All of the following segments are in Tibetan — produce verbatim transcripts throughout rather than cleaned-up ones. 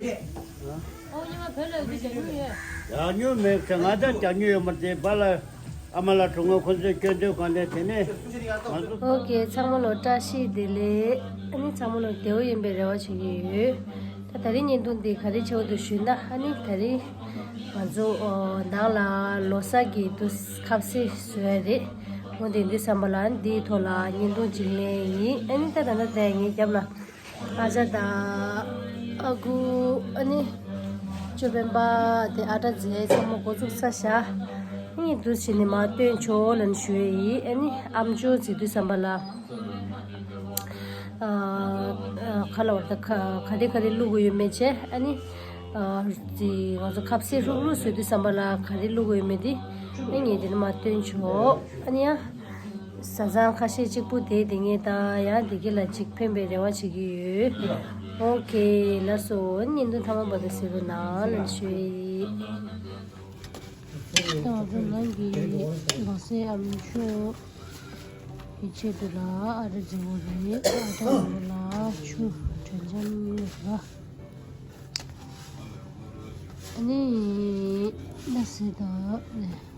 ཨོ་ཉི་མ་བོད་ལ་ཡོད་དུས་རྒྱག་མྱོང་ཡོད། རྒྱག་མྱོང་མེད་ཟེར། ང་ད་རྒྱག་མྱོང་ཡོད་མ་རེད། པཱ་ལགས་ཨ་མ་ལགས་གྲོངས་སྔོན་ཁོ་ཚོས་སྐྱོན་འདོན་གང་ལས་དེ་ནས་ང་ཚོ། ཨོ་ཀེ། ཚང་མ་ལོ་བཀྲ་ཤིས་བདེ་ལེགས། ཨ་ནི་ཚང་མ་ལོ་བདེ་པོ་ཡིན་པའི་རེ་བ་བྱེད་ཀྱི་ཡོད། ད་ད་རིང་བརྙན་ཐུང་འདི་ག་རེ་བྱེད་དགོས་འདུག་ཞུས་ན། ཨ་ནི་ད་རིང་ང་ཚོ་ཨོ་ནང་ལ་ལོ་གསར་གྱི་དུས་ཁ་ཟས་བཟོ་ཡ་རེད། འོ་དེ་འདི་བསམ་པ་ལ་འདིའི་ཐོག་ལ་བརྙན་ཐུང་ཅིག་ལེན་ཡིན། ཨ་ནི་ད་ད་ལྟ་དེ་ངའི་རྒྱབ་ལ་ཨ་ཅག་དང་ཨ་ཁུ། ཨ་ནི་ཅོ་སྤེན་པ་དེ་ཨ་ཏྲ་རྫི་ཚང་མ་འགོ་བཙུགས་ཚར་བཞག་ཨ་ནི་འདུག་བྱས་ནས་མར་སྟོན་ཆོག་ལབ་ནས་ཞུ་ཡས་ཡིན། ཨ་ནི་ཨམ་ཅོག་རྫི་དུས་བསམ་པ་ལ། ཨ་ཨ་ཁ་ལ་བར་ད་ག་ག་རེ་ག་རེ་བླུག་དགོས་ཡོད་མེད་བྱས། ཨ་ནི་ཨ་དེ་ང་ཚོ་ཁ་ཟས་ཧྲུག་ཧྲུག་བཟོས་དུས་བསམ་པ་ལ་ག་རེ་བླུག་དགོས་ཡོད་མེད་དེ་ཨ་ངས་དེ་ནས་མར་སྟོན་ཆོག་ཨ་ནི་ཡ་བཟའ་ཚང་ཁ་ཤས་གཅིག་པུ་བསྡད་བསྡད་མཁན་དང་ཡང་བདེ་སྐྱིད་ལ་གཅིག་ཕན་པའི་རེ་བ་བྱེད་ཀྱི་ཡོད། ཨོ་ཀེ། ལགས་སོ། བརྙན་ཐུང་མཐའ་མ་བར་དུ་གཟིགས་རོགས་གནང་ལབ་ཞུ་ཡི། ད་ང་ཚོ་ནང་གི་ལོ་གསར་ཨམ་ཅོག་གི་ཆེད་དུ་ལ་ཨ་ཏྲ་རྫི་བོ་རེད། ཨ་ཏྲ་རྫི་བོ་ལ་ཆུ་དྲོད་འཇམ་ཡོད་ར། ཨ་ནི་ན་སི་དང་ནས།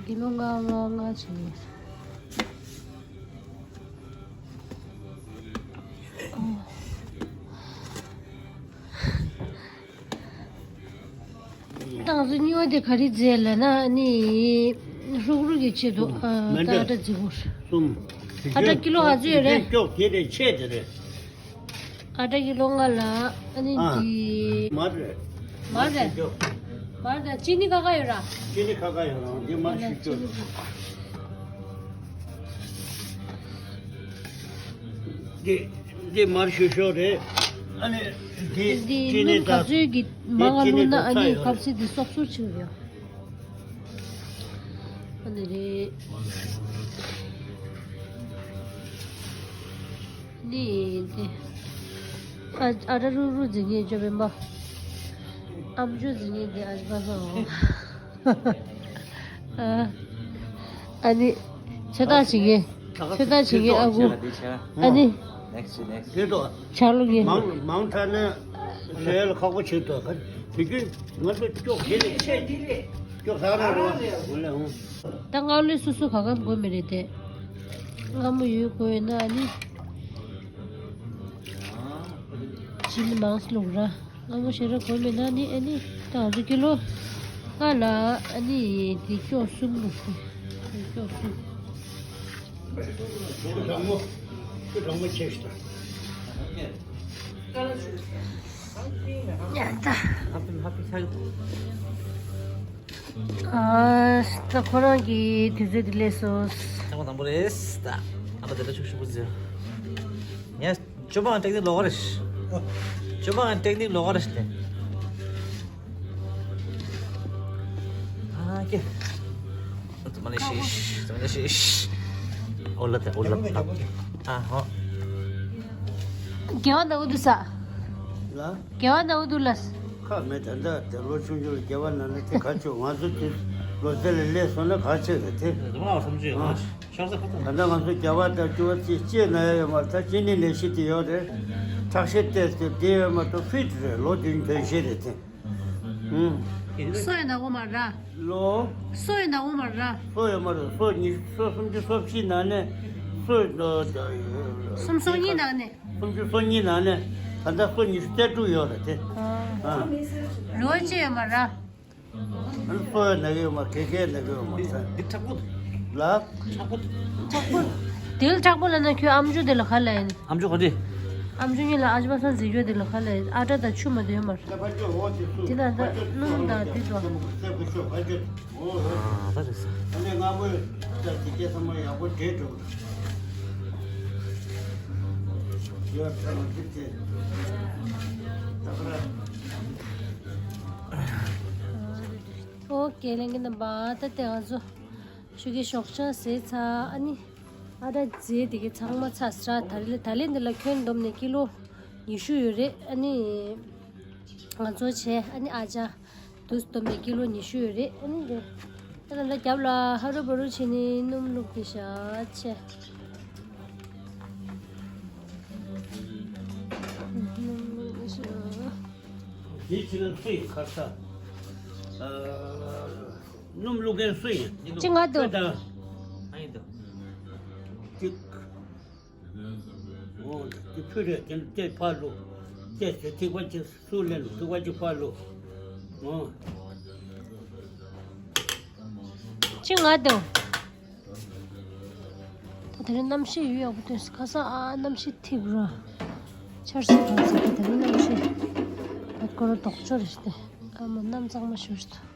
ཀི་ལོ་ལྔ་ལྔ་ལྔ་བྱས། ཏང་སུ་སྨྱོ་དེ་ག་རེ་མཛད་ལབ་ན་ནི། ཧྲུག་ཧྲུག་གི་ཆེད་དུ་ཨ་མེ་ད་འདྲ། ཨ་ཏྲ་རྫི་བོར། གསུམ། ཨ་ཏྲ་ཀི་ལོ་ག་ཚོད་ཡོད་རེད། ཀྱོག་དེ་རེད། ཆེ་དེ་རེད། ཨ་ཏྲ་ཀི་ལོ་ལྔ་ལ་ཨ་ནི། ཨ། འདི། མར་རེད། མར་རེད། མར་དང་ཅི་ནི་ཁ་ཁ་ཡོད་ར། ཅི་ནི་ཁ་ཁ་ཡོད་ར། འདི་མར་ཞུ་ཅི་ནི་ཅོག་འདི་འདི་མར་ཞུ་ཤོག་རེད། ཨ་ནི་འདི་འདི་ཅི་ནི་སྣུམ་ག་ཚོད་ཀྱི་མང་ང་བླུགས་ན་ཨ་ནི་ཁ་ཟས་འདི་སོབ་སོབ་ཆགས་ཡོད། ཨ་ནི་རེད། ནི་དེ། ཨ་ཨ་ཏྲ་རུ་རུ་འཛིན་མཁན་ཅོ་སྤེན་པ། ཨམ་ཅོག་འཛིན་མཁན་དེ་ཨ་ཅི་པ་སོང་། ཨ་ནི་ཚོད་ལྟ་བྱེད་མཁན། ཚོད་ལྟ་བྱེད་མཁན་ཨ་ཁུ། ཨ་ནི། Next, next. དེ་དོ། ཆག་ལུགས་ཡིན། མང་མང་དྲགས་ན་ཟས་ལ་ཁག་པོ་བྱེད་དོ། ག་དེ་དུས་ང་ཚོ་ཀྱོག་དེ་ལས་ཆེ་དེ་ལས་ཀྱོག་ཟ་ར་རོ་ལ་ཧུང་། ད་སྔགས་ལས་སོ་སོ་ག་ག་དགོས་མི་རེད་དེ། སྔ་མོ་ཡོད་དགོས་ན་ནི། ཅི་ནི་མང་སི་ལུག་ར། སྔ་མོ་ཞེ་ར་དགོས་མེད་ན་ནི་ཨ་ནི་ད་ང་ཚོ་ཀི་ལོ་ལྔ་ལ་ཨ་ནི་དེ་ཀྱོག་གསུམ་ལུག་ཟེར། ཀྱོག་གསུམ། ཆུ་གྲང་མོ། ཆུ་གྲང་མོ་ཆེ་ཞིག་དང་། ཡ་ད། ཨ་ད་ཁོ་རང་གི་དུས་ཚོད་དེ་སླེབས་སོང་། ཚང་མ་དང་པོ་རེད། ད་ཨ་ད་དེ་ལ་ཤུགས་ཤུགས་པོ་ཟེར། ངས་ཅོ་པང་ཏེག་ནི་ལོག་རེད། ཅོ་པང་ཏེག་ནི་ལོག་རེད་ལེ། ཨ་ཀེ། ཙམ་ལ་ཤིས། ཙམ་ལ་ཤིས། ཨོ་ལ་ཏེ་ཨོ་ལ་ཏེ། ཨ་ཧོ། རྒྱལ་བ་ནང་དུ་ས། ལ། རྒྱལ་བ་ནང་དུ་ལ། ཁ་མེད། ད་ལྟ་དེ་ལོ་ཆུང་ཆུང་ལ་རྒྱལ་བ་ནང་ལ་དེ་ག་ཆོད། ང་ཚོ་དེ་ལོ་ཟེར་ལ་སླེབས་སོང་ན་ག་ཆོད་རེད་དེ། དེ་མ་བསམ་ཚུལ་ཡོད་ན་ཤོག་ས་ཁ་ཐུག་ད་ལྟ་ང་ཚོ་རྒྱལ་བ་དང་ཅོ་བ་ཚེ་སྐྱེས་ན་ཡ་ཡོད་མ་རེད། ད་ཅི་ནི་ནས་ཤི་དེ་ཡོད་རེད། ཁྲག་ཤེད་ཏེ་དེ་དེ་ཡོད་མ་གཏོགས་ཕིཊ་རེད། ལོ་བདུན་དོན་ཤེས་རེད་དེ། ཧུམ། སོ་ཡོད་ན་འོ་མ་ར། ལོ། སོ་ཡོད་ན་འོ་མ་ར། སོ་ཡོད་མ་རེད། སོ་ཉི་སོ་སུམ་ཅུ་སོ་བཞི་ནང་ནས་སོ། སུམ་སོ་གཉིས་ནང་ནས། སུམ་ཅུ་སོ་གཉིས་ནང་ནས་ད་ལྟ་སོ་ཉི་ཤུ་རྩ་དྲུག་ཡོད་རེད་དེ། ཨ། ཨ། རོ་ཅི་ཡོད་མ་ར། ཨ་ནི་སོ་ཡོད་ན་གི་ཡོད་མ་གེ་གེ་ན་གི་ཡོད་མ་ད། འདི་དྲག་པོ་འདུག་ལ། དྲག་པོ་འདུག་དྲག་པོ། དེ་ལ་དྲག་པོ་ལ་ན་ཁྱོད་ཨམ་ཅོག་དེ་ལ་ག་ལ་ཡིན། ཨམ་ཅོག་ག་དེ། ཨམ་ཅོག་གཉིས་ལ་ཨ་ཅི་པ་སང་འཛིན་རྒྱུ་དེ་ལ་ག་ལ་ཡིན། ཨ་ཏྲ་དང་ཆུ་མ་དེ་ཡོད་མ་ར། དེ་ན་ད་སྣུམ་དང་དེ་དང་། ཨ་ད་རེད་ས། ཨ་ནི་སྔ་མོའི་ལྟར་གྱི་སྐད་ཚང་མ་ཡག་པོ་འདྲེས་འགྲོ་གི་ཡོད། ད་ལྟ་ང་ཚོ་དེ་ད་ག་ར། ཨོ་ཀེ། ལྷན་རྒྱས་རྣམ་པ། ད་ལྟ་ང་ཚོ་ ཆུ་གི་ཞོགས་ཇ་བཟས་ཚར། ཨ་ནི་ཨ་ད་རྫས་དེ་གའི་ཚང་མ་ཚར་ཚར། ད་ལི་ད་ལི་འདི་ལ་ཁྱོན་བསྡོམས་ནས་ཀི་ལོ་ཉི་ཤུ་ཡོད་རེད། ཨ་ནི་ང་ཚོ་བྱས། ཨ་ནི་ཨ་ཅག་དུས་བསྡོམས་ནས་ཀི་ལོ་ཉི་ཤུ་ཡོད་རེད། ཨ་ནི་འདི་ད་ལ་ལ་རྒྱབ་ལ་ཧ་རུ་བ་རུ་བྱས་ནས་སྣུམ་བླུགས་ཏེ་བཞག་བྱས། སྣུམ་བླུགས་ཏེ་བཞག་དེའི་ཕྱི་ལ་སུ་ཡིན་ཁ་ས། སྣུམ་བླུག་མཁན་སུ་ཡིན། ཅི་ང་འདུག་ཁྱོད་དང་། ཨ་ཡིན་འདུག་ཅིག་འོ་དེ་ཕུ་རེད། དེ་དེ་ཕར་བླུག་དེ་དེ་ཐིགས་པ་ཅིག་སུ་ལེན། ཐིགས་པ་ཅིག་ཕར་བླུག་འོ། ཅི་ང་འདུག་ད་དེ་རིང་གནམ་གཤིས་ཡོད་ཡག་པོ་ཐོན་སོང་། ཁ་སང་ཨ་གནམ་གཤིས་ཐིག་ར། ཆར་ཟིག་བབས་ཟིག་ད་དེ་རིང་གནམ་གཤིས་ཨ་ཀོ་ར་དོག་ཅོ་རེད་ཤི་ཏེ། ཨ་མ་གནམ་གཙང་མ་ཤོར་སོང་།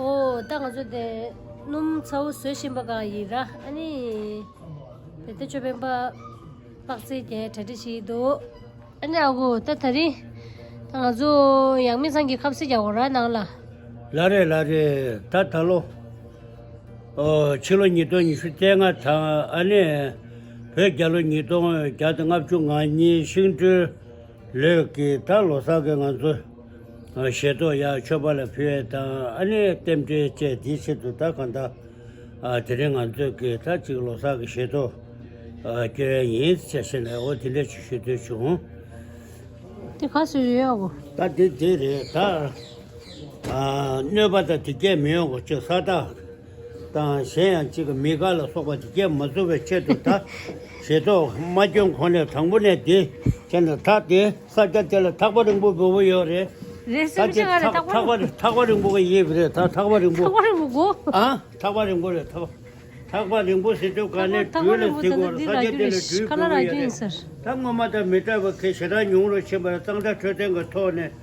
ཨོ་ད་ང་ཚོ་དེ་སྣུམ་ཚ་བོ་བཟོ་བཞིན་པ་གང་ཡིན་ར། ཨ་ནི་བེ་ཏེ་ཅོ་པན་པ་པག་ཚེ་རྒྱལ་གྲ་སྒྲིག་བྱེད་འདུག་ཨ་ནི་ཨ་ཁུ་ད་ད་རིང་ད་ང་ཚོ་ཡང་མིན་ཚང་གི་ཁབ་སི་རྒྱག་གོ་ར་ནང་ལ། ལ་རེད་ལ་རེད། ད་ད་ལོ་ཨོ་ཕྱི་ལོ་ཉིས་སྟོང་ཉི་ཤུ་རྩ་ལྔ་དང་ཨ་ནི་བོད་རྒྱལ་ལོ་ཉིས་སྟོང་བརྒྱ་དང་ལྔ་བཅུ་ང་གཉིས་ཤིང་སྦྲུལ་ལོའི་གི་ད་ལོ་གསར་གི་ང་ཚོ་ཞལ་ཏོག་ཡར་མཆོད་པ་ལ་ཕུལ་ཡས་དང་ཨ་ནི་རྟེན་འབྲེལ་བཅས་དེའི་ཆེད་དུ་ད་གང་ལྟར་དེ་རིང་ང་ཚོས་གི་ད་ཅིག་ལོ་གསར་གི་ཞལ་ཏོག་སྐྱོན་ཡིན་ཅེས་བྱས་ནས་འོ་དེ་འདྲ་ཅིག་ཞུ་འདོད་བྱུང་། དེ་ག་སུ་ཡོད་གོ་ད་དེ་དེ་རེད་ད། གནོད་པ་དང་དེ་སྐད་མི་ཡོང་གོ་ཅིག་ས་ཐག་དང་གཞན་ཡང་གཅིག་གི་མི་དགའ་ལ་སོགས་པ་དེ་སྐད་མ་བཟོ་བའི་ཆེད་དུ་ད་ཞེ་ཐོག་མ་སྐྱོན་གོང་ནས་དང་པོ་ནས་དེ་བྱས་ནས་ད་དེ་ས་ཆ་དེ་ལ་ཐག་པ་རིང་པོ་འབུ་བོ་ཡོད་རེད། རེད་ས་སེམས་དེ་ཅན་ང་རེད་ཐག་པ་ཐག་པ་རིང་པོ་གི་ཡིབ་རེད། ད་ཐག་པ་རིང་པོ་ཐག་པ་རིང་པོ་གོ་ཨ་ཐག་པ་རིང་པོ་རེད། ཐག་པ་ཐག་པ་རིང་པོ་ཟེར་དུས་ག་ནས་ཐག་པ་རིང་པོ་དུས་ལ་ཟེར་གོ་ས་ཆ་དེ་ལ་དུས་ཁ་ལ་ར་རྒྱུ་ཡིན་ཟེར། ད་སྔོན་མ་དང་མི་འདྲ་བ་ཁེ་ཞེ་དྲག་ཉུང་རུ་ཕྱིན་པར་གཙང་སྦྲ་འཕྲོད་བསྟེན་གྱི་ཐོག་ནས་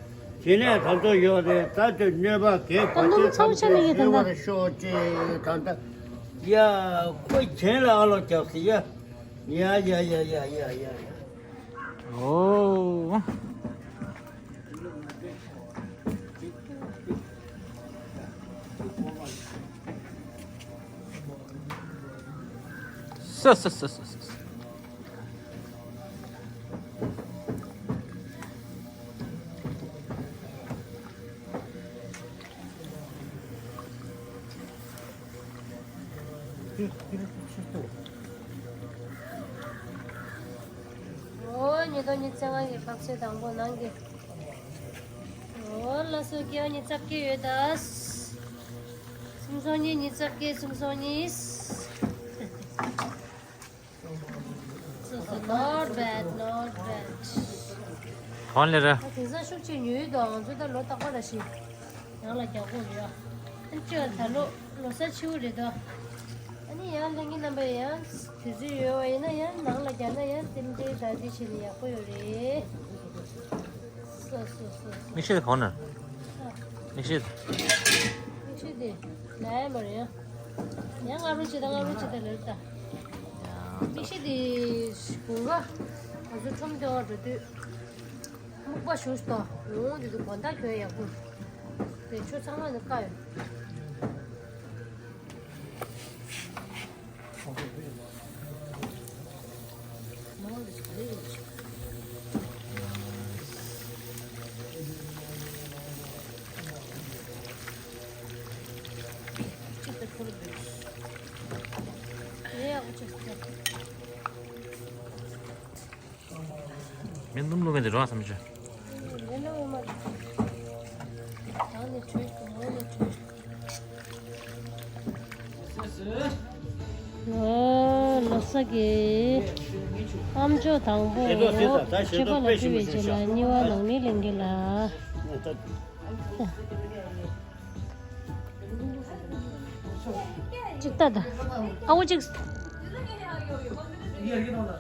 དེ་ནས་ད་ཚོ་ཡོད་རེད། ད་དུ་གནོད་པ་གས་ད་གོ་ནོར་ཚེ་ཚང་ཆ་ནས་ཡོད་ད་ད་ཐུལ་བར་ཤོག་ཅེས་ད་ད་ཡ་ཁོ་གྱེན་ལ་ཨ་ལོ་རྒྱབ་སི་ཡ་ཡ་ཡ་ཡ་ཡ་ཡ་ཡ། ཨོ། སོ་སོ་སོ་སོ་སོ། ཨོ་ཉིས་སྟོང་ཉི་ཤུ་རྩ་ལྔ་གི་ཕག་ཚོད་དང་པོ་ནང་གི། ཨོ་ལ་སོ་སྐྱེ་བ་ཉི་ཤུ་རྩ་བརྒྱད་ཡོད་ད། སུམ་སོ་གཉིས་ཉི་ཤུ་རྩ་བརྒྱད་སུམ་སོ་གཉིས། So, so, not bad, not bad. ཐོན་ལེ་ར། ཨ་དེང་སང་ཤུགས་ཆེ་ཉོས་ཡོད་དོ། ང་ཚོ་ད་ལོ་རྟག་པར་ར་ཞིག་ནང་ལ་རྒྱག་དགོས་རེད་ཨ། ཨ་ཅོ་ད་ལོ་ལོ་གསར་ཕྱི་པོ་རེད་དོ། ཨ་ནི་ཡང་ལྷན་རྒྱས་རྣམ་པ་ཡང་དུས་ཚོད་ཡོད་པ་ཡིན་ན་ཡང་ནང་ལ་རྒྱག་ན་ཡང་རྟེན་འབྲེལ་ད་དེ་བྱས་ནས་ཡག་པོ་ཡོད་རེད། སོ་སོ་སོ་སོ། མིག་ཤེལ་དེ་གོན་ན། མིག་ཤེལ་དེ། མིག་ཤེལ་དེ་ལའི་མ་རེད་ཡ། ཡང་ང་རུ་ཅི་ད་ང་རུ་ཅི་ད་ལེར་ད། མིག་ཤེལ་དེ་དགུན་ཁ་ང་ཚོ་ཁྲོམ་སྟོན་པ་འགྲོ་དུས་སྨུག་པ་ཞུ་སྟོ་ཡོང་དེ་དུ་གོན་ད་གྱོན་ཡག་པོ། དེ་ཆུ་ཚང་མ་ནི་དཀའ་ཡོད། མི་སྣུམ་བླུགས་མཁན་དེ་རང་བསམ་ཤེས། ལོ་ལོ་གསར་གྱི་ཨམ་ཅོག་དང་པོ་ཞེ་ཏོག་ཟེར་ད་ད་ཞེ་ཆོས་པ་ལ་ཕུལ་བའི་རྗེས་ལ་གཉིས་པ་ནང་མི་ལེན་གྱི་ལ། ཅིག་ལྟ་ད། ཨ་འོ་ཅིག་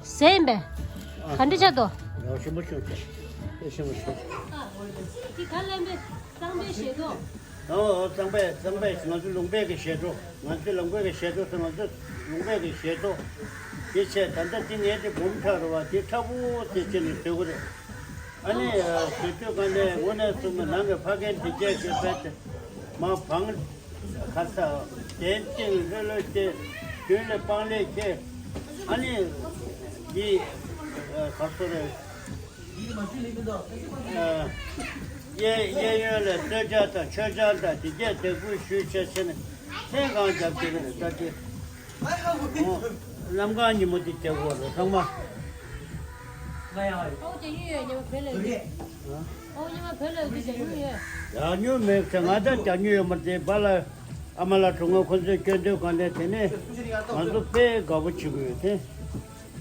ཟས་ཡིན་པས། ག་འདྲ་ཆགས་འདུག་ཡག་ཤོས་མ་ཤོད་ཀྱང་། དེ་ཤེས་མ་ཤོད། དེ་ག་ལེན་པས་གཙང་པའི་ཞེ་ཏོག་ཨོ། གཙང་པས་གཙང་པས་ང་ཚོ་ལུང་པའི་གི་ཞལ་ཏོག་ང་ཚོ་ལུང་པའི་གི་ཞལ་ཏོག་ཟེར། ང་ཚོ་ལུང་པའི་གི་ཞལ་ཏོག་དེ་བྱས། ད་ལྟ་དེ་ངས་དེ་འབུམ་ཕྲག་རེད་བ། དེ་ཕྲ་བོ་དེ་བྱས་ནས་བཟོ་གི་རེད། ཨ་ནི་བཟོ་དུས་ག་ནས་དངོས་གནས་གསུངས་ན་ནང་གི་ཕ་རྒན་དེ་བྱས་བྱས་པས་དེ་མ་བང་ག་ས་གདན་སྟེང་ལྷོད་ལྷོད་བྱས། མདུན་ལ་སྤང་ལེབ་ཁྱེར། ཨ་ནི་འདི་ག་སོ་རེད། གཡས་གཡས་གཡོན་ལ་གསོལ་ཇ་དང་མཆོད་ཇ་དང་དེ་གས་དེ་ཀུན་ཞུས་བྱས་བྱས་ནས་སེམས་གང་རྒྱབ་ཀྱི་རེད། ད་དེ་ཨོ་གནམ་གང་ཉིན་མོ་དེ་བྱེད་དགོས་རེད་ཚང་མ། ཨོ་རྒྱག་མྱོང་ཡོད། ཉི་མ་བོད་ལ་ཡོད་དུས། ཨོ་ཉི་མ་བོད་ལ་ཡོད་དུས་རྒྱག་མྱོང་ཡོད། རྒྱག་མྱོང་མེད་ཟེར། ང་ད་རྒྱག་མྱོང་ཡོད་མ་རེད། དེ་པཱ་ལགས་ཨ་མ་ལགས་གྲོངས་སྔོན་ཁོ་ཚོས་སྐྱོན་འདོན་གང་ལས་དེ་ནས་ང་ཚོ་དཔེ་དགའ་པོ་བྱེད་དགོས་ཡོད་དེ།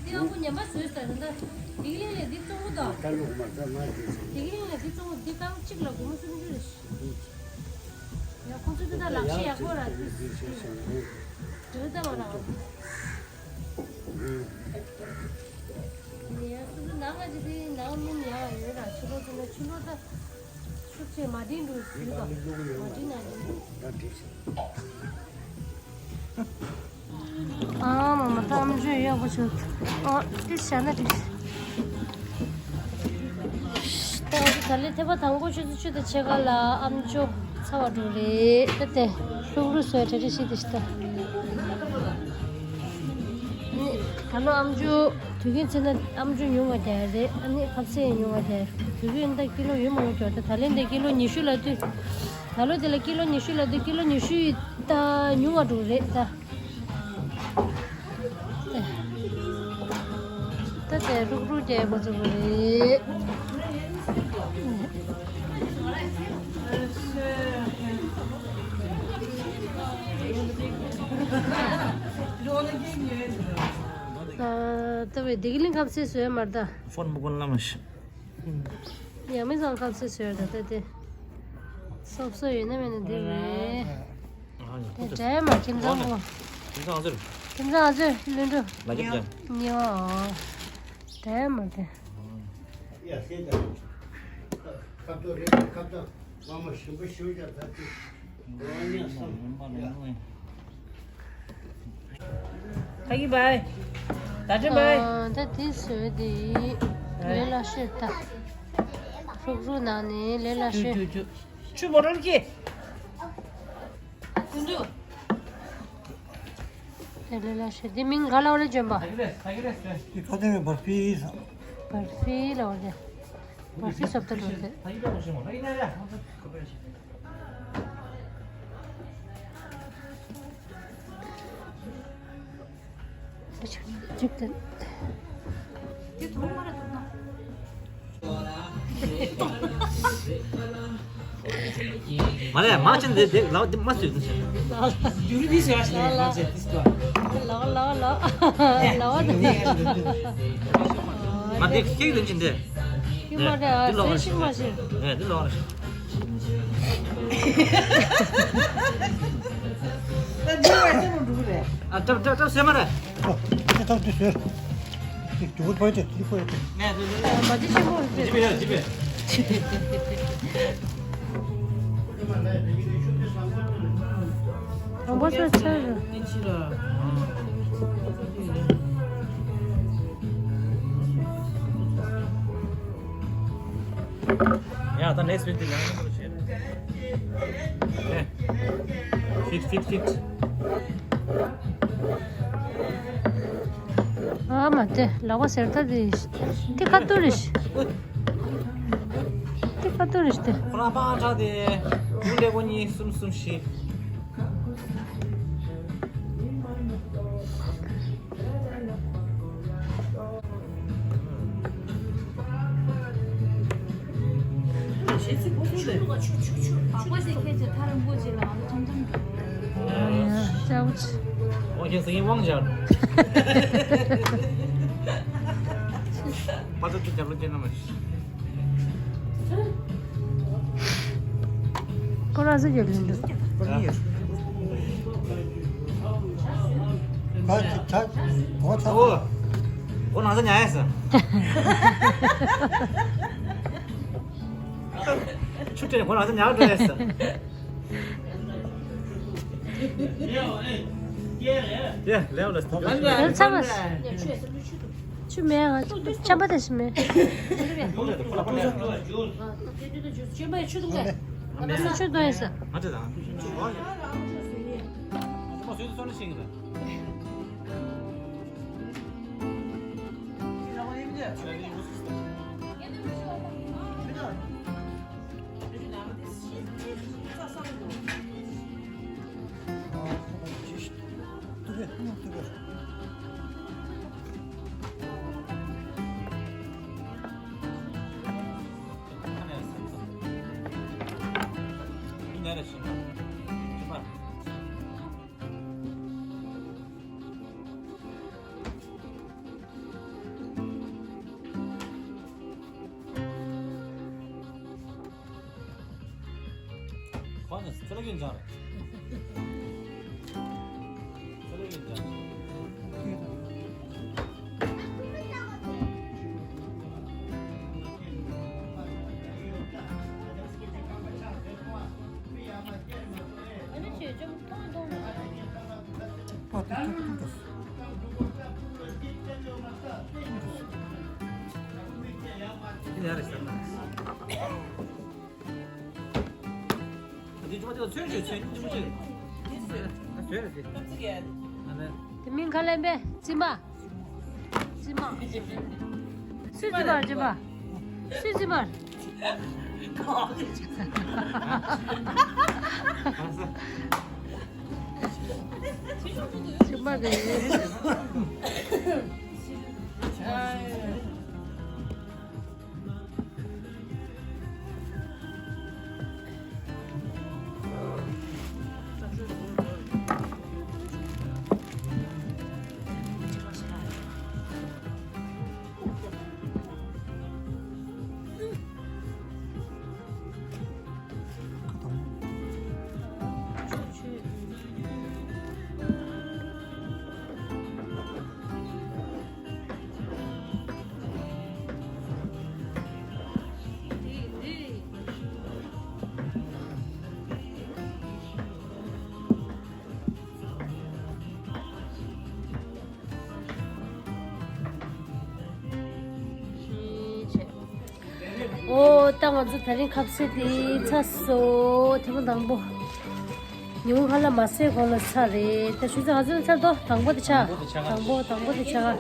འདི་ཨ་ཁུ་ཉམས་པ་བཟོས་ཟེར་ད། བདེ་སྐྱིད་གླིང་ལས་འདི་གཙོ་བོ་དང་། ད་ལུག་མ་ཟ་མ་ཟ། བདེ་སྐྱིད་གླིང་ལས་འདི་གཙོ་བོ། འདི་རྐང་གཅིག་ལ་སྒོར་མོ་སུམ་ཅུ་རེད། ཡ་ཁོ་ཚོ་འདི་ད་ལག་ཤེས་ཡག་པོ་ར། འདི་ད་མ་ར། ཡ་སུ་སུ་ནང་ང་ཅི་དེ་ནང་སྣུམ་ཡག་ཡོད་ར། ཕྱི་ལོགས་ཚོ་ན་ཕྱི་ལོགས་ད། ཤུགས་ཆེ་མ་འགྲིག་འགྲོ་ཟིན་པ། མ་འགྲིག་ན་འགྲིག་ཨ་མ་མ་ད་ཨམ་ཅོག་ཡག་པོ་བྱུང་། ཨ་ཏི་བྱ་ན་འགྲིག་ད་ད་ལས་ཐེ་པ་དང་པོ་ཆུ་ཚོད་བཅུ་དང་ཕྱེད་ཀ་ལ་ཨམ་ཅོག་ཚ་བ་འགྲོ་རེད། ད་དེ་ལྷུག་ལྷུག་བཟོས་གྲ་སྒྲིག་ཞིག་དེ་ཤི་ད། ཨ་ནི་ད་ལོ་ཨམ་ཅོག་དུས་རྒྱུན་བྱས་ན་ཨམ་ཅོག་ཉུང་བ་རྒྱག་རེད། ཨ་ནི་ཁ་ཟས་ཉུང་བ་རྒྱག་དུས་རྒྱུན་ད་ཀི་ལོ་ཡོད་མ་ཡོད་ཀྱང་ད་ད་ལན་དེ་ཀི་ལོ་ཉི་ཤུ་ལ་དུས། ད་ལོ་དེ་ལ་ཀི་ལོ་ཉི་ཤུ་ལ་དུས་ཀི་ལོ་ཉི་ཤུ་ཡི་ད་ཉུང་བ་འགྲོ་རེད་ད། ད་དེ་རུག་རུག་རྒྱག་པ་ཚོ་རེད། ད་བའི་བདེ་སྐྱིད་གླིང་ཁམས་སེ་བཟོས་མར་ད། ཕོན་མི་གོན་ལ་མ་ཤི། ཡ་མི་ཚང་ཁམས་སེ་བཟོས་ད་ད་དེ། སོབ་སོ་ཡོད་ན་མེད་ན་འདི་རེད། དེ་འདྲ་མ་ཁྱིམ་ཚང་གོ། ཁྱིམ་ཚང་ཨ་ཟུར། ཁྱིམ་ཚང་ཨ་ཟུར་ལུན་གྲུ། ལ་ཁྱིམ་ཚང་། ཉོ། འདྲ་མ་དེ། ཡ་སེ་ད། ཁབ་ཏོ་རེད། ཁབ་ཏོ་མ་མ་ཞིམ་པོ་ཞིམ་ཅག་ད་ཅི། ཁ་གི་བའི། ད་ཅི་བའི། ད་དེ་བཟོས་དེ་ལས་ལ་ཤོད་ད། ཧྲུག་ཧྲུག་ནང་ནས་ལས་ལ་ཤོད། ཆུ་མོ་རོལ་གྱི། དེ་ལས་ལ་ཤོད་དེ་མིང་ག་ལ་བ་རེད་ལྗོན་པ། དེ་ཁ་དེ་བར་ཕི་ས། བར་ཕི་ལ་བ་རེད། བར་ཕི་སོབ་ཏ་རོལ་དེ། ཅིག་ཏུ། དེ་ཐོག་མར་ཐོག་མ། མ་རེད། མ་ཅན་དེ་དེ་ལའོ་དེ་མ་སུས་དུ་ཟེར། རྒྱུ་རུ་དེ་ཟེར་བ་ཞིག་ལ་ཡང་ཟེར་དེ་ཟེར། ལའོ་ལའོ་ལའོ་ལའོ་དེ། མ་དེ་ཁྱེད་ཀྱི་ལན་ཅན་དེ། ཁྱེད་མ་རེད། ཨ་སེ་ཤིང་མ་ཤེས། ཨེ་དེ་ལོག་རེད། ཨ་ཏབ་ཏབ་ཏབ་སེ་མ་རེད། ཨ་ཏབ་ཏབ་ཏུ་སེ། ཏིག་ཏུ་བོར་པོ་ཏེ་ཏིག་པོ་ཏེ། ནས་དེ་ལས་མ་ཏི་ཤི་མོ་རེད། ཇི་བེ་ཇི་བེ། ཨ་བ་ས་ཆ་ར། ཏི་ཆི་ར། ཡ་ད་ནེགསི་ཝིག་དེ་ཡང་ཡང་བྱེད། ཧེ། ཧིཊ་ཧིཊ་ཧིཊ། ཨ་མ་དེ་ལག་པ་ཟེར་ད་དེ། དེ་ཁ་ཏུ་རེ་ཤི། དེ་ཁ་ཏུ་རེ་ཤི་དེ། ཁོ་རང་པང་ཁྲག་དེ། ཀུན་ལེ་ཀོ་གཉིས་གསུམ་གསུམ་བཞི། ཁོ་རང་ཚོ་རྒྱབ་ལེན་འདུག་ཨོ། ཁོ་ནང་ཚ་ཉལ་ཡས་ས། ཆུ་ཁྲིད་ནས་ཁོ་ནང་ཚ་ཉལ་འགྲོ་ཡས་ས། Yeah, let's talk. ཡང་ཚ་བ། ཆུ་མེད་ང་ཆམ་པ་དེ་ཞིག་མེད། ཆུ་འདོན་ཡིན་ས། ཁོ་ནི་སི་ལ་གིན་ཅང་རེད། སི་ལ་གིན་ཅང་། དེ་མིང་ག་ལེན་པས། རྩིས་མ། རྩིས་མ། སུས་རྩིས་མ་རེད་པ། སུས་རྩིས་མ་རེད། རྩིས་མ་རེད། ཨོ། ད་ང་ཚོ་དེ་རིང་ཁ་ཟས་དེ་ཚར་སོང་། ཐེངས་མ་དང་པོ། ཉིན་གུང་ཁ་ལག་མ་ཟས་གོང་ལ་ཚར་རེད། ད་ཆུ་ཚོད་ག་ཚོད་ལ་ཚར་དོ། དང་པོ་དེ་ཆགས། དང་པོ་དང་པོ་དེ་ཆགས།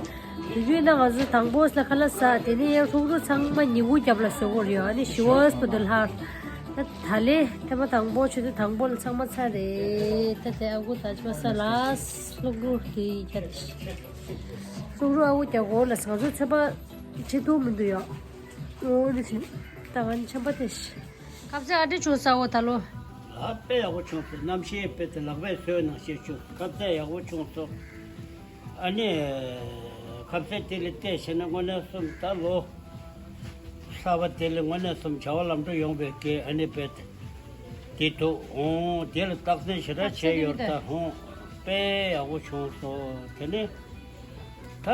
དེ་དུས་ན་ང་ཚོ་དང་པོ་ལ་ཁ་ལག་ཟ། དེ་ནས་ཡང་ལྷུག་རུ་ཚང་མ་ཉིན་གུང་རྒྱབ་ལ་ཟ་དགོས་རེད། ཨ་ནི་ཞི་བ་སྤུ་དུ་ལྷར། ད་ད་ལས་ཐེངས་མ་དང་པོ་ཆུ་ཚོད་དང་པོ་ལ་ཚང་མ་ཚར་རེད། ད་དེ་ཨ་ཁུ་ད་ཅི་མ་ས་ལ་ལྷུག་རུ་དེ་རྒྱབ། ལྷུག་རུ་ཨ་ཁུ་རྒྱབ་གོང་ལ་ང་ཚོ་ཚོད་པ་བྱེད་ཐུབ་མི་འདུག་ཡོ། ཨོ་ནི་ཕྱིན། ད་ང་ནི་ཆམ་པ་དེ་ཤི། ཁ་ཟས་ཨ་འདྲ་བྱུང་ས་འོ་ད་ལོ། ལ་དཔེ་ཡག་པོ་བྱུང་སོང་། གནམ་གཤིས་དཔེ་དེ་ལག་པས་བཟོས་ནང་བཞིན་བྱུང་། ཁ་ཟས་ཡག་པོ་བྱུང་སོང་། ཨ་ནི། ཁ་ཟས་དེ་ལ་བལྟས་བྱས་ན་དངོས་གནས་སོང་ད་ལོ། གསར་པ་དེ་ལ་དངོས་གནས་སོང་བྱ་བ་ལམ་འགྲོ་ཡོང་བའི་གི་ཨ་ནི་དཔེ་དེ་འདུག་ཨོ་དེ་ལ་རྟགས་མཚན་ཞེ་དྲག་བྱས་ཡོད་ད། ཧོ་དཔེ་ཡག་པོ་བྱུང་སོང་། དེ་ནི། ད་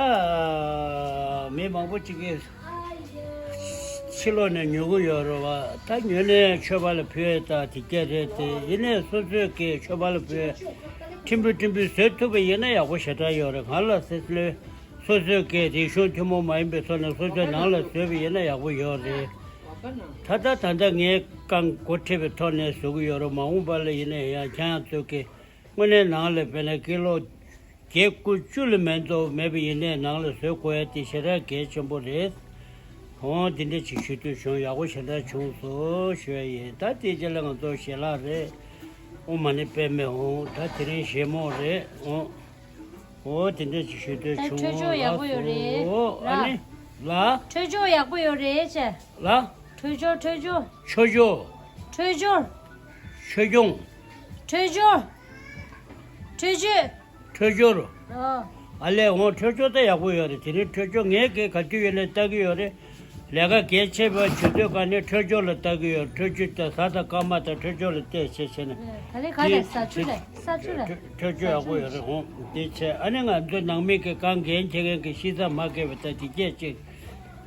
མི་མང་པོ་ཅིག་གིས་ཕྱི་ལོགས་ནས་ཉོ་གི་ཡོད་རེད་བ། ད་ཉོས་ནས་མཆོད་པ་ལ་ཕུལ་ཡས་ད་དེ་སྐད་རེད་དེ། ཡིན་ནའི་སོ་སོས་ཀྱིས་མཆོད་པ་ལ་ཕུལ་ཡས་ཕྲན་བུ་ཕྲན་བུ་བཟོས་ཐུབ་པ་ཡིན་ན་ཡག་པོ་ཞེ་དྲག་ཡོད་རེད། ང་ལ་ཟེར་ལོས་སོ་སོས་ཀྱིས་རིག་གཞུང་ཐུན་མོང་མ་ཡིན་པའི་ཐོག་ནས་སོ་སོའི་ནང་ལ་བཟོས་པ་ཡིན་ན་ཡག་པོ་ཡོད་རེད། ད་ལྟ་ད་ལྟ་ངས་རྐང་འགོ་ཁྲིད་པའི་ཐོག་ནས་བཟོ་གི་ཡོད་རེད། མ་འོངས་པ་ལ་ཡིན་ན་ཡང་ཁྱེད་རང་ཚོས་ཀྱིས་དངོས་གནས་ནང་ལ་དཔེར་ན་ཀི་ལོ་བརྒྱད་དགུ་བཅུ་ལས་མེད་མདོག་མེད་པ་ཡིན་ནའི་ནང་ལ་བཟོ་དགོས་ཡ་དེ་ཞེ་དྲག་གལ་ཆེན་པོ་རེད། འོ་དེ་འདྲ་ཅིག་ཞུ་འདོད་བྱུང་། ཡག་པོ་ཞེ་དྲག་བྱུང་སོང་ཞུ་ཡ་ཡིན། ད་དེའི་རྗེས་ལ་ང་ཚོ་ཞལ་ལག་རེད། ཨོ་མ་ཎི་པདྨེ་འོང་། ད་དེ་རིང་བཞེས་མོ་རེད། འོ་འོ་དེ་འདྲ་ཅིག་ཞུ་འདོད་ད་བྱུང་། འཕྲོད་སྦྱོར་ཡག་པོ་ཡོད་རེད། ལགས་སོ། ཨ་ནི་ལ། འཕྲོད་སྦྱོར་ཡག་པོ་ཡོད་རེད་ཅེ། ལ། འཕྲོད་སྦྱོར་འཕྲོད་སྦྱོར། འཕྲོད་སྦྱོར། འཕྲོད་སྦྱོར། འཕྲོད་སྦྱོང་། འཕྲོད་སྦྱོར། འཕྲོད་སྦྱོར། ཨ། ཨ་ལས་འོང་། འཕྲོད་སྦྱོར་ད་ཡག་པོ་ཡོད་རེད། དེ་རིང་འཕྲོད་སྦྱོར་ངས་གས་ག་དུས་ཡོད་ནས་ལྟ་གི་ཡོད་རེད། ལས་ཀ་གལ་ཆེ་བ་བྱེད་དུས་ག་ནས་འཕྲོད་སྦྱོར་ལ་ལྟ་གི་ཡོད། འཕྲོད་སྦྱོར་ད་གཟའ་དང་སྐར་མ་དང་འཕྲོད་སྦྱོར་ལ་བལྟས་བྱས་བྱས་ནས། ད་ལས་ག་ནས་ས་ཆུ་ལས་ས་ཆུ་ལས། འཕྲོད་སྦྱོར་ཡག་པོ་ཡོད་རེད། འོང་དེ་བྱས། ཨ་ནི་ང་ཚོ་ནང་མི་གི་རྐང་འགན་འཁྱེར་མཁན་གི་ཤི་ས་མ་བརྒལ་བ་ད་དེ་སྐད་ཅིག་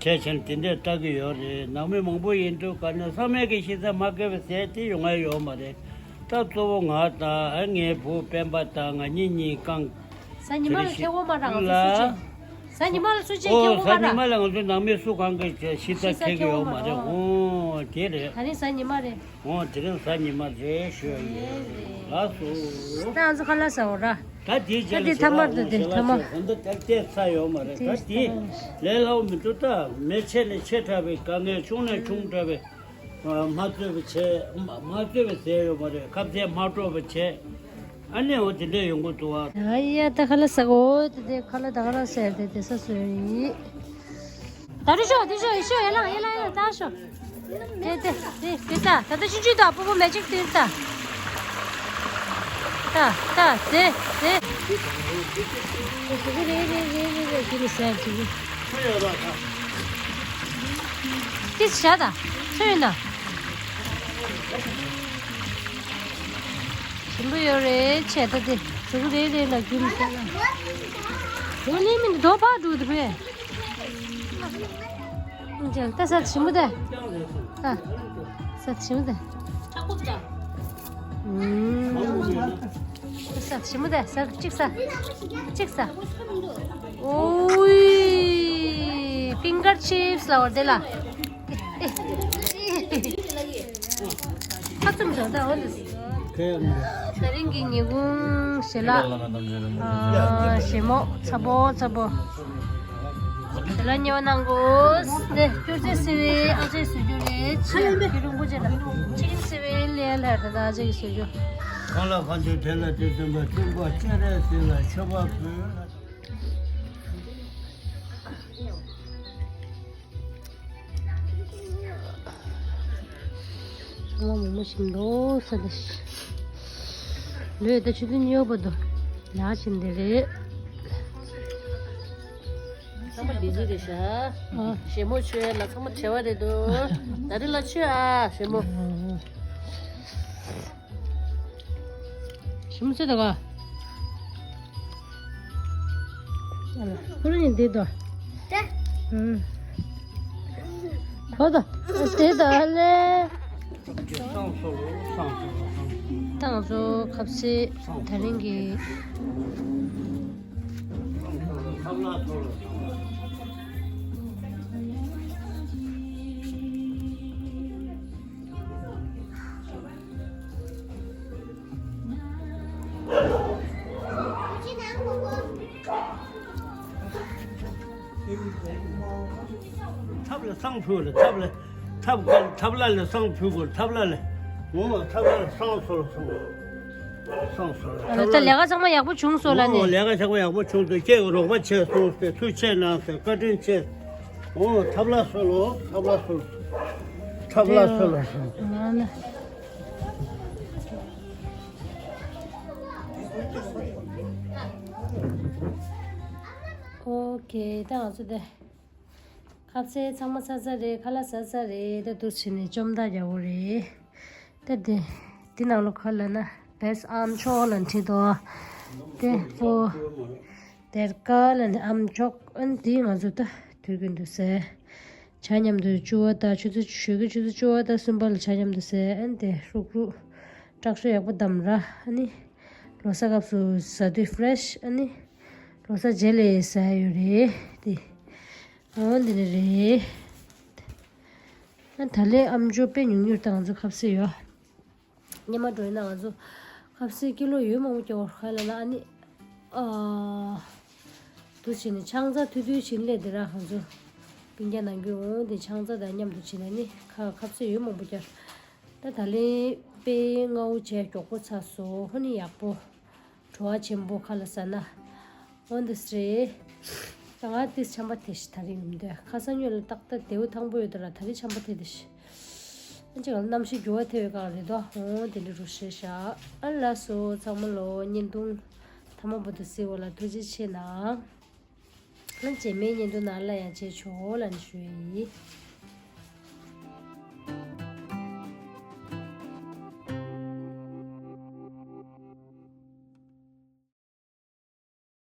བྱས་བྱས་ནས་དེ་འདྲས་ལྟ་གི་ཡོད་རེད། ནང་མི་མང་པོ་ཡིན་དུས་ག་ནས་ཚང་མས་ཀྱི་ཤི་ས་མ་བརྒལ་བའི་ཟས་དེ་ཡོང་ཡ་ཡོད་མ་རེད། ད་གཙོ་བོ་ང་དང་ངའི་བུ་སྤེན་པ་དང་ང་གཉིས་གཉིས་ཀང་གཟའ་ཉི་མ་ལ་ཁེ་བོ་མ་ར་ང་ཚོ་སུ་ཆེ། གཟའ་ཉི་མ་ལ་སུ་ཆེ་ཁེ་ཨོ་བོ་གཟའ་མ་ཉི་མ་ར། ལ་ང་ཚོ་ནང་མི་སུ་གང་གི་ཤི་ས་ཁེ་གི་ཡོད་མ་རེད། ཨོ་དེ་རེད། ད་རིང་གཟའ་ཉི་མ་རེད། ཨོ་དེ་རིང་གཟའ་ཉི་མ་རེད་ཤོད་ཡོད། ལགས་སོ། ད་ང་ཚོ་ཁ་ལག་ཟ་འོ་ར། ད་དེའི་རྗེས་ལ་ད་དེ་ཐ་མར་དུ་དེ་ཐ་མར། ད་ལྟ་ལྟས་ཚ་ཡོད་མ་རེད། ད་དེ་ལས་སླ་བོ་མི་འདུག་ད་མི་ཆེ་ནས་ཆེ་དྲགས་པའི་དཀའ་ངལ། ཆུང་ནས་ཆུང་དྲགས་པའི་མ་རྩོད་པའི་ཆེ། མ་རྩོད་པའི་ཟས་ཡོད་མ་རེད། ཁ་ཟས་མ་དཀྲོགས་པའི་ཆེ། ཨ་ནི་འོ་དེ་འདྲས་ཡོང་གི་འདུག་ཨ། ཨ་ཡ་ད་ཁ་ལག་ཟ་གོ་དེ་དེ་ཁ་ལག་ད་ག་རང་ཟེར་དེ་དེ་ས་སོས་ཡིན། ད་རུ་ཤོག་དེ་ཤོག་ཡེ་ཤོག་ཡེ་ལང་ཡེ་ལང་ཡེ་ལང་ད་ཤོག་དེ་དེ་དེ་དེ་ད་ད་ད་ཤུ་ཅུ་ད་པུ་པུ་མེ་ཅིག་དེ་ད། ད་ད་དེ་དེ། དེ་རེ་རེ་རེ་རེ་རེ་དེ་ནི་ཟེར་དེ་ནི། ཏི་ཤ་ད་ཚོད་ཡོད་ན། ཞིམ་པོ་ཡོད་རེད་ཆེ་ད་དེ་ཟུག་རེ་རེ་ལ་རྒྱུ་མི་ཤ་ད། དེ་ནི་མི་འདི་རྡོ་ཕར་འགྲོ་དེ་བས། ད་ས་ཞིམ་པོ་དེ། ཨ། ས་ཞིམ་པོ་དེ། ཨུམ། ས་ཞིམ་པོ་དེ་ས་གཅིག་ས། གཅིག་ས། ཨོའི། ཕིང་གར་ཆིབས་ལ་བར་དེ་ལ། ཁ་བཙུམ་བྱ་ད་འོ་འདི། དེ་རིང་གི་ཉིན་གུང་ཞལ་ལག་ཨ། ཞལ་མོ་ཚ་པོ་ཚ་པོ། ཞལ་ལག་ཉེ་བ་གནང་དགོས། དེ་སྐྱོར་རྗེས་སི་ཝེ་ཨ་ཅེ་བཟོ་རྒྱུ་རེད། ཆེ་ཁྱེད་རང་པོ་ཆེ་ལ་ཅི་རིང་སི་ཝེ་ལས་ལྷར་ད་ཨ་ཅེ་གི་བཟོ་རྒྱུ། གང་ལ་གང་འདུལ་དེ་ལ་དེ་བསྟན་པ་སྤྲིན་པ་སྤྱན་རས་གཟིགས་ལ་མཆོད་པ་ཕུལ། ཚང་མ་མོག་མོག་ཞིམ་འདུག་ས་དེ་ཤི། ལོས་ད་ཆུ་ཚོད་ཉི་ཤུ་བར་དུ་ལག་ཕྱིན་དེ་རེད། ཚང་མ་བདེ་སྐྱིད་རེད་ཤག་ཨ། ཞལ་མོ་མཆོད་ཡ་ལ་ཚང་མ་བྲེལ་བ་རེད་འདུག་ད་རེས་ལ་མཆོད་ཨ་ཞལ་མོ། ཞིམ་ཚད་དགའ། ཁོ་རང་ཡིན་དེ་དོ། ཏེ། ཨུམ། ཁོ་དོ། དེ་དོ་ལེ། ཏང་ཚོ་ཁབ་སེ་ད་རིང་གི། ཐབ་ལ་བསང་ཕུལ་ལ་ཐབ་ལ། ཐབ་ཀ་ཐབ་ལ་ལ་བསང་ཕུལ་དགོས་ཐབ་ལ་ལ། ངོ་མ་ཐབ་ལ་ལ་བསང་སོ་ལ་བསང་། བསང་སོ་ལ་ཨ་ལ་ད་ལས་ཀ་ཚང་མ་ཡག་པོ་བྱུང་སོང་ལ་ནི། ལས་ཀ་ཚང་མ་ཡག་པོ་བྱུང་སོང་ཁྱེད་ཀྱི་རོགས་པ་བྱས་སོང་ཟེར་ཐུགས་རྗེ་གནང་ཟེར་བཀའ་དྲིན་ཆེ། ངོ་མ་ཐབ་ལ་སོ་ལོ་ཐབ་ལ་སོ་ལོ། ཐབ་ལ་སོ་ལོ། ང་ལ། ཨོ་ཁེ་ད་ང་ཚོ་དེ། ཁ་ཟས་ཚང་མ་ཟ་ཚར་རེད། ཁ་ལག་ཟ་ཚར་རེད། ད་འདུག་བྱས་ནས་བཅོམ་ཐག་རྒྱག་དགོས་རེད། ད་དེ་འདི་ནང་ལོགས་ཁ་ལ་ན་best ཨམ་ཅོག་ལ་བྲིས་འདུག་དེ་པོ་དེར་ཀ་ལ་ནི་ཨམ་ཅོག་ཨན་དེ་ང་ཚོ་ད་དུས་ཀུན་དུ་ཟས། ཇ་མཉམ་དུ་བཅུ་བ་དང་ཆུ་ཚོད་ཞོགས་ཀྱི་ཆུ་ཚོད་བཅུ་བ་དང་གསུམ་པ་ལ་ཇ་མཉམ་དུ་ཟས། ཨན་དེ་ཧྲུག་ཧྲུག་དྲག་ཤོས་ཡག་པོ་བསྡམས་ར། ཨ་ནི་ལོ་གསར་སྐབས་སུ་ཟ་དུས་ཕི་རེ་ཤི། ཨ་ནི་ལོ་གསར་རྗེས་ལ་ཟ་ཡ་ཡོད་རེད་དེ། འོ་འདི་ནི་རེད། ད་ལས་ཨམ་ཅོག་དཔེ་ཉུང་ཉུང་བཏང་ཚོ་ཁབ་སེ་ཡོད། སྙེ་མ་འགྲོ་ཡིན་ན་ང་ཚོ་ཁབ་སེ་ཀི་ལོ་ཡོད་མང་པོ་སྐྱོར་ཁ་ལ་ལ་ཨ་ནི། ཨ། དུ་བྱས་ནས་ཆང་ས་ཐུ་ཐུའི་བྱིན་ལས་དེ་ར་ང་ཚོ་སྤུན་ཀྱག་ནང་རྒྱུ་འོང་དེ་ཆང་ས་དང་མཉམ་དུ་བྱས་ནས་ནི་ཁ་ཁབ་སེ་ཡོད་མང་པོ་སྐྱོར། ད་ད་ལས་དཔེ་སྔ་བོ་བྱས་མགྱོགས་པོ་ཚར་སོང་ཧོ་ནི་ཡག་པོ། བྲོ་བ་ཆེན་པོ་ཁ་ལ་ཟ་ན། འོ་འདི་སི་རེད། ད་ང་ཏིས་ཆམ་པ་དེ་ཤི་ད་རེས་ཡིན་འདོད་ཁ་སང་ཉོས་ལ་ཏག་ཏག་དེའུ་ཐང་པོ་ཡོད་ད་ར་ད་རེས་ཆམ་པ་དེ་དེ་ཤི། ཨ་ཅིག་གནམ་གཤིས་འགྱུར་བ་ཐེབས་པའི་སྒང་རེད་དོ། འོ་དེ་འདྲ་རུ་ཤེས་ཤག་ཨ་ལ་སོ་ཚང་མ་ལོ་བརྙན་ཐུང་ཐ་མ་བར་དུ་གཟིགས་པ་ལ་ཐུགས་རྗེ་ཆེ་གནང་། ཨ་རྗེས་མའི་བརྙན་ཐུང་ནང་ལ་ཡང་མཇལ་ཆོག་ལ་ནི་ཞུ་ཡི།